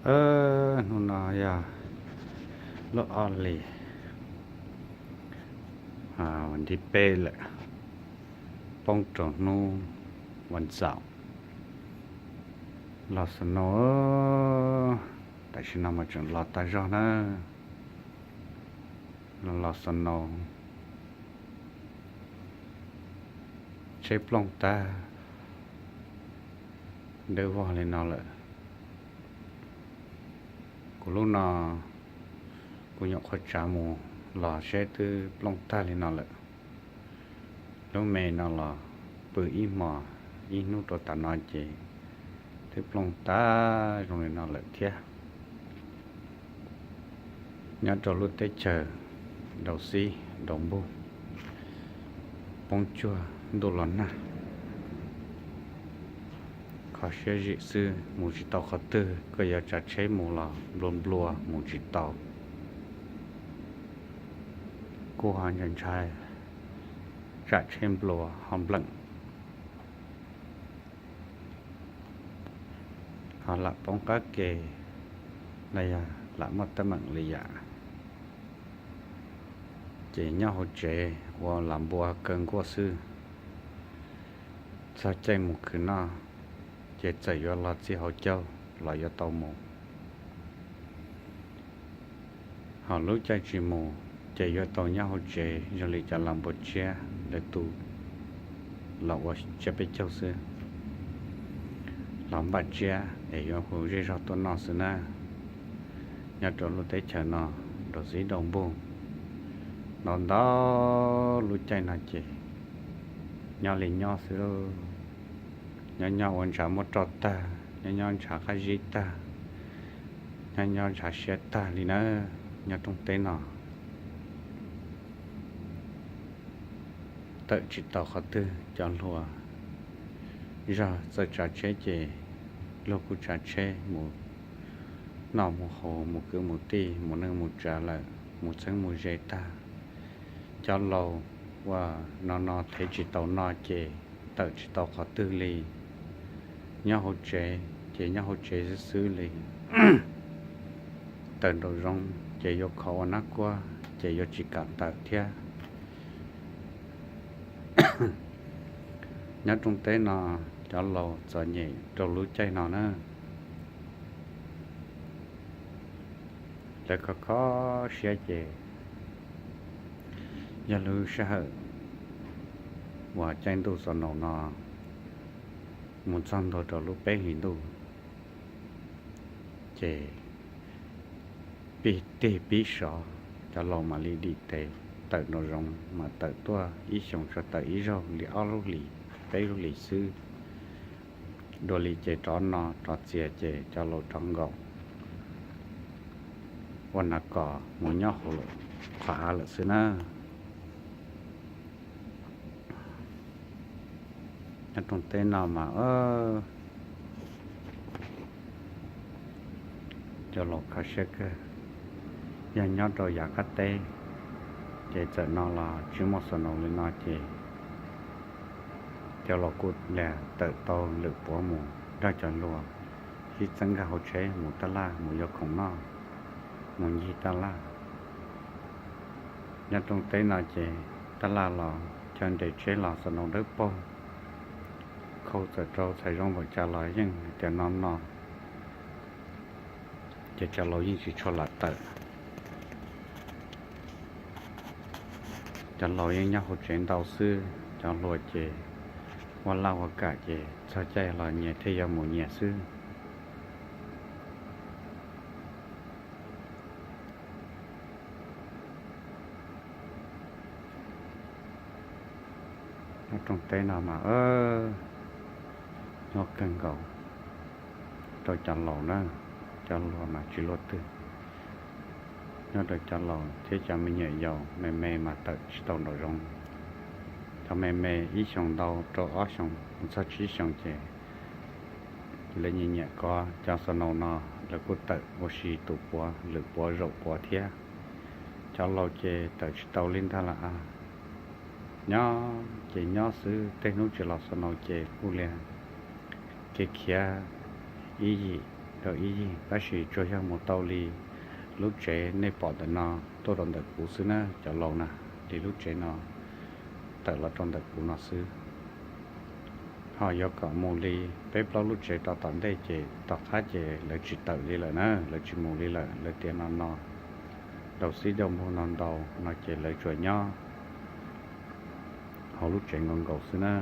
Hnub no yog lub ob hlis ntiv peb lawm, poob rau hnub vas xaum. Los snow, tam sim no mas tseem los tag zog na. Los snow, tsheb plooj tag, dawb vog li no lawm. Kuv lub no, kuv nyuam qhuav tsav mus los seb twb plooj tag li no lawm. Lub me no los pw ib hmos, ib hnub rau tav no ces twb plooj tag zoo li no lawm thiab. Nyob rau lub teb chaws daus xib daus npug, poob cuag ntuj los nag, kho siab zim xwb, mus tsis tau qhov twg. Koj yuav tsav tsheb mus los nplua nplua mus tsis tau, kuj ho ntshai ntshai tsam tsheb nplua ho npleem, ho lam poob qab ke los yog lam muaj teeb meem li yam, ces nyob hauv tsev ua las npua kaw nkuaj xwb. Txog caij mus khwv noj, ces txawm yuav los txij hauv caug los yuav tau mus. Ho lub caij tsis mus, ces yuav tau nyob hauv tsev zoo li cov las npua tsiab lawv tu los ua tsiab peb caug xwb, los npaj tsiab es yuav hu zej zog tuaj noj xwb na. Nyob rau lub teb chaws no, daus xib daus npug, ntau ntau lub caij no ces nyob li nyob xwb lauj. Nyob nyob ua ntshav muab roj tag, nyob nyob ntshav qab zib tag, nyob nyob ntshav siab tag li na. Nyob rooj teb no tawm tsis tau qhov twg, cov hluas zog txawj tsav tsheb ces luag kuj tsav tsheb mus noj mus haus, mus kwv mus tij, mus neej mus tsav lawm, mus txheeb mus ze tag. Cov laus uas no no thev tsis tau no ces tawm tsis tau qhov twg li. Nyob hauv tsev ces nyob hauv tsev xwb xwb li. Tawm nraum zoov ces yuav khov ua nab kuab ces yuav tsis kam tawm thiab. Nyob rooj teb no cov laus txom nyem rau lub caij no na. Lawv kho kho siab ces yog lub sij hawm uas caij ntuj snow no mus txog ntua rau lub peb hlis ntuj ces pib tig pib sov, cov laus mam li dim tes tawm nraum zoov, mas tawm tuaj ib xyoos tsuas tawm ib zaug li ob lub hlis peb lub hlis xwb. Dua li ces rov no rov txias ces cov laus rov nkaum ua nas kos mus nyob hauv qhov av lawm xwb na. Nyob rooj teb no mas cov laus kho siab kawg. Yog nyob rau yav qab teb ces txawm no los tsis muaj snow li no ces cov laus kuj lam tawm tau lwm puav mus nrog cov hluas sib txeeb nkag hauv tsheb mus taj laj, mus yuav khoom noj, mus ncig taj laj. Nyob rooj teb no ces taj laj los chaw nres tsheb los snow dawb paug, khau txawm rau txhais zoo npaum cas los yeej tias no no, ces cov laus yeej tsis tshua lam tawm. Cov laus yeej nyob hauv tsev ntau xwb, cov hluas ces ua laj ua kam ces txog caij los nyias thiaj yuav mus nyias xwb. Nyob rooj teb no mas nyob kawg nkaus rau cov laus na, cov hluas mas tsis luaj twg. Nyob rau cov laus thiab cov me nyuam yaus me me mas tawm tsis tau nraum zoov. Cov me me ib xyoos ntau rau ob xyoos mus txog tsib xyoos ces lawv nyiam nyiam kov cov snow no, lawv kuj tawm ua si tus puav lwm puav zaum puav thiab. Cov laus ces tawm tsis tau li ntag lawm. Nyob ces nyob xwb, tej hnub tsis los snow ces kuj li kev khiav ib yim Ib yig, tab sis tsuas yog mus tau li lub tsev nej pom ntawm no tuaj rau ntawm kuv xwb na cov laus na, li lub tsev no tawm los rau ntawm kuv no xwb. Ho yuav kom mus li peb plaub lub tsev rau tom ntej ces tom qab ces lawv tsis tawm li lawm na, lawv tsis mus li lawm, lawv tias no no, rau xib rau npug no ntau no ces lawv tsuas nyob hauv lub tsev nkaus nkaus xwb na.